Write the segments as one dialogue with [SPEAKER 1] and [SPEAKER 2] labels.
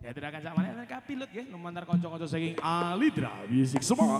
[SPEAKER 1] Diaturaken sak meneh kapilut nggih lumantar kanca-kanca saking Alindra Music semua.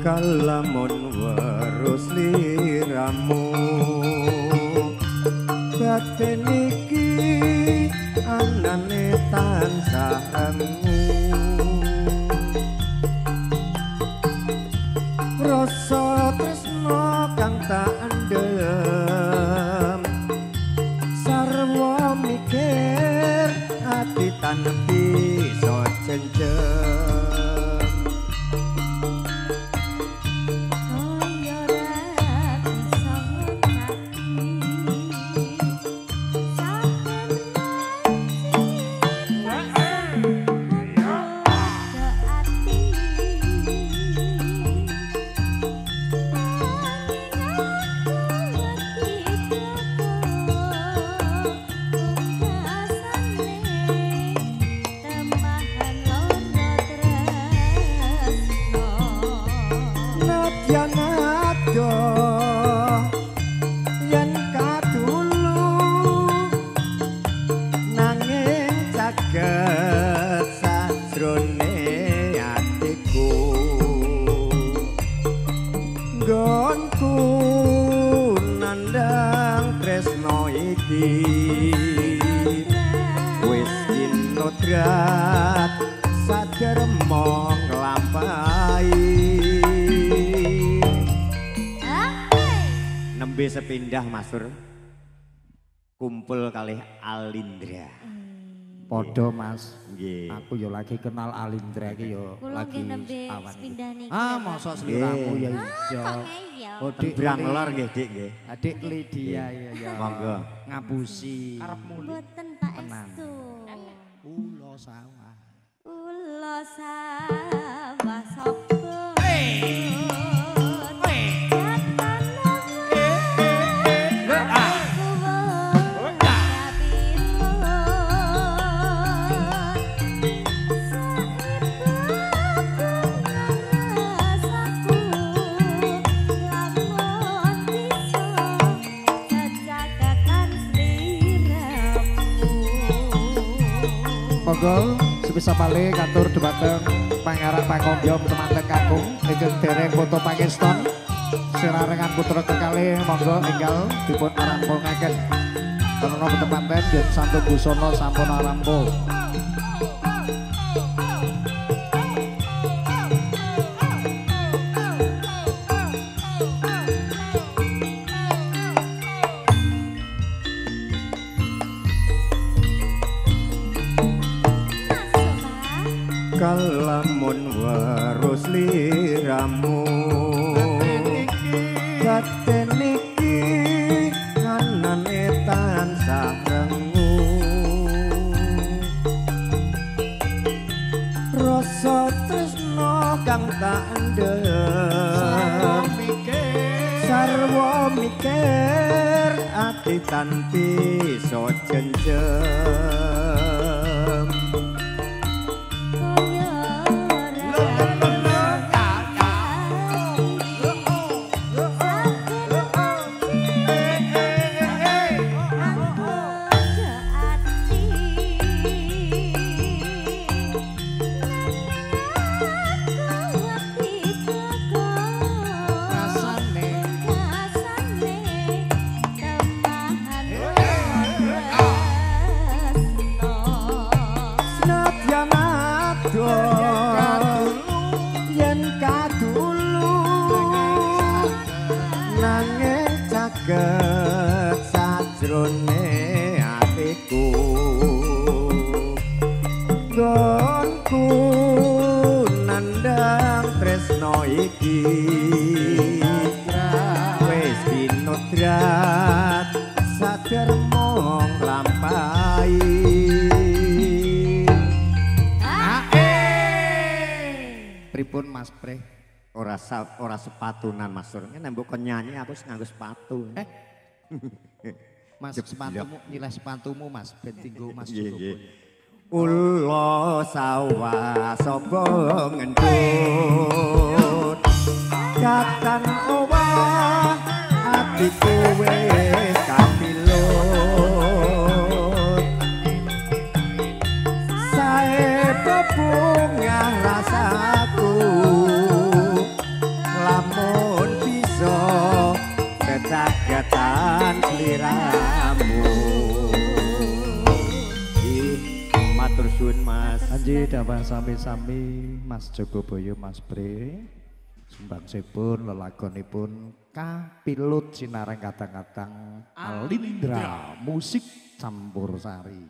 [SPEAKER 2] Kalamun werus liramu batin iki anane tansah rengu rasa tresna kang tak endhem sarwa mikir ati tan bisa jenjem. Wis kinodrat sadermo nglampahi. Nembe sepindah Mas Sur kumpul kalih Alindra.
[SPEAKER 3] Padha Mas.
[SPEAKER 2] Nggih.
[SPEAKER 3] Aku ya lagi kenal Alindra iki ya lagi awan.
[SPEAKER 4] Ah,
[SPEAKER 3] mosok sliramu ya iya.
[SPEAKER 2] Oh, Dik Branglor nggih, Dik nggih.
[SPEAKER 3] Adik Lydia ya ya.
[SPEAKER 2] Monggo.
[SPEAKER 3] Ngapusi.
[SPEAKER 1] Karep muli.
[SPEAKER 4] Mboten Pak Estu.
[SPEAKER 3] Ulo sawah.
[SPEAKER 4] Ulo sawah sapa?
[SPEAKER 3] Monggo sebisa malih katur dhumateng pangarep pangombyom temanten kakung ingkang dereng foto pangeston sirarengan putra kekalih monggo enggal dipun arampungaken. Karena temanten yen santun busana sampun arampu.
[SPEAKER 2] Kalamun werus liramu batin iki anane tansah rengu rasa tresna kang tak endhem sarwa mikir ati tan bisa jenjem. Yen kadulu nanging caket sajrone atiku nggonku nandhang tresno iki Kodrat sadermo nglampahi.
[SPEAKER 3] Pripun Mas Pre?
[SPEAKER 2] Ora sepatunan Mas Sur. Nek mbok kon nyanyi aku wis nganggo sepatu.
[SPEAKER 3] Mas sepatumu nyileh sepatumu Mas ben dinggo Mas Jogoboyo.
[SPEAKER 2] Ula sawah sapa ngendut katan owah atiku wis kapilut sae bebungah rasaku lamun bisa cecagatan sliramu. Matur suwun Mas.
[SPEAKER 3] Anji dawah sami-sami Mas Jogoboyo Mas Bre. Sumbangsipun lelagonipun Kapilut sinareng kadang-kadang Alindra musik campur sari.